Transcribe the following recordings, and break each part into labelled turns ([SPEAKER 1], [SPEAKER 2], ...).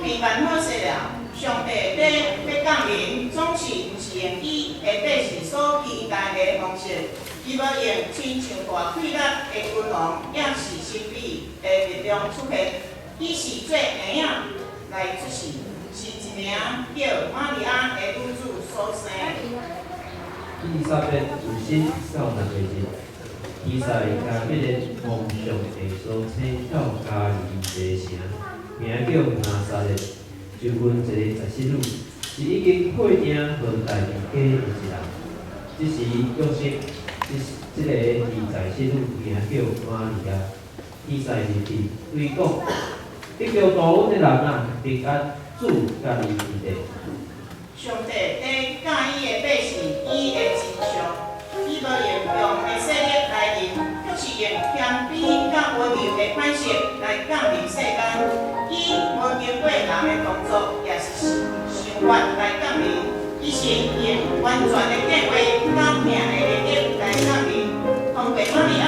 [SPEAKER 1] 備辦好勢了，上帝欲降臨，總是毋是用伊的百姓所期待的方式。伊無用親像大氣力的君王，抑是神秘的力量出現。伊是做嬰仔來出世，是一名叫瑪利亞的女子所生。
[SPEAKER 2] 以利沙伯有身到6個日，伊撒共彼个蒙上帝所請到加利利的城，名叫拿撒勒，就阮一个祭司女，是已經配定予大衛家的一人。這時約瑟，這個祭司女名叫瑪利亞，伊撒入去對伊講：得著大恩的人啊，平安，主佮你佇咧。
[SPEAKER 1] 上帝佇教伊的百姓，伊的真相，伊無用強的勢力來臨，卻是用謙卑佮溫柔的款式來降臨世間。伊無經過人的動作，抑是想法來降臨，伊是用完全的計劃佮疼的能力來降臨。通過瑪利亞，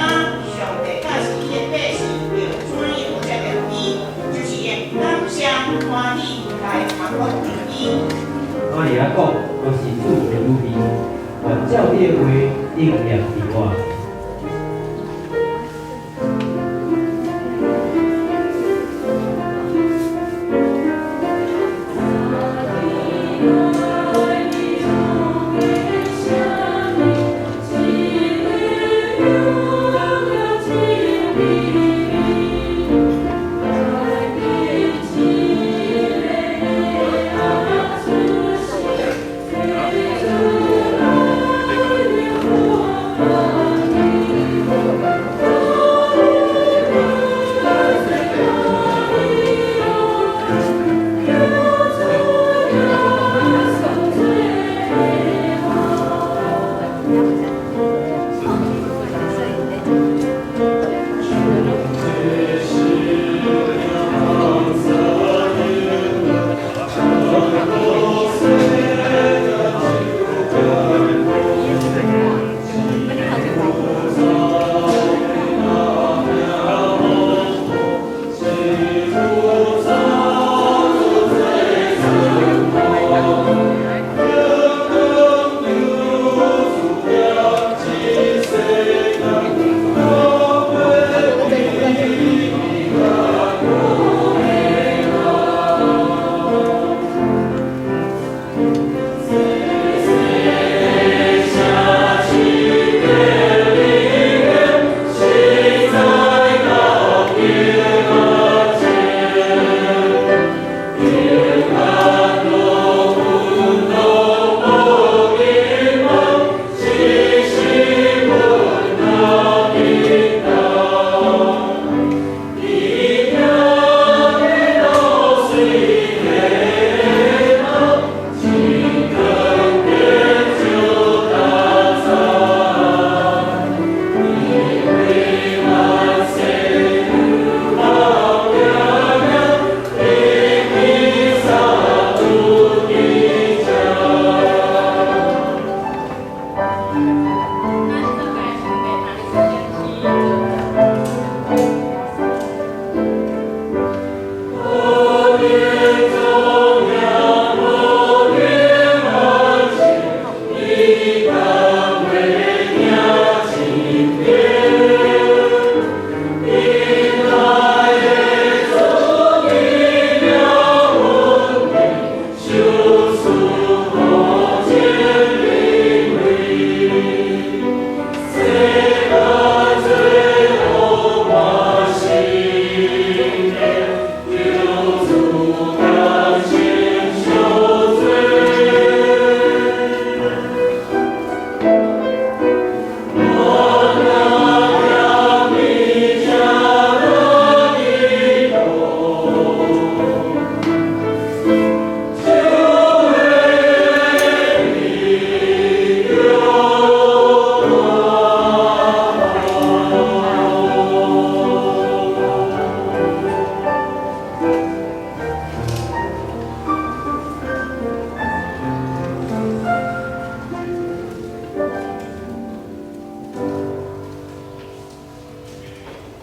[SPEAKER 1] 上帝教示伊的百姓要怎樣接納伊，就是用感謝歡喜來降服伊。
[SPEAKER 2] 瑪利亞講：我是主的女兒，願照你的話應驗佇我。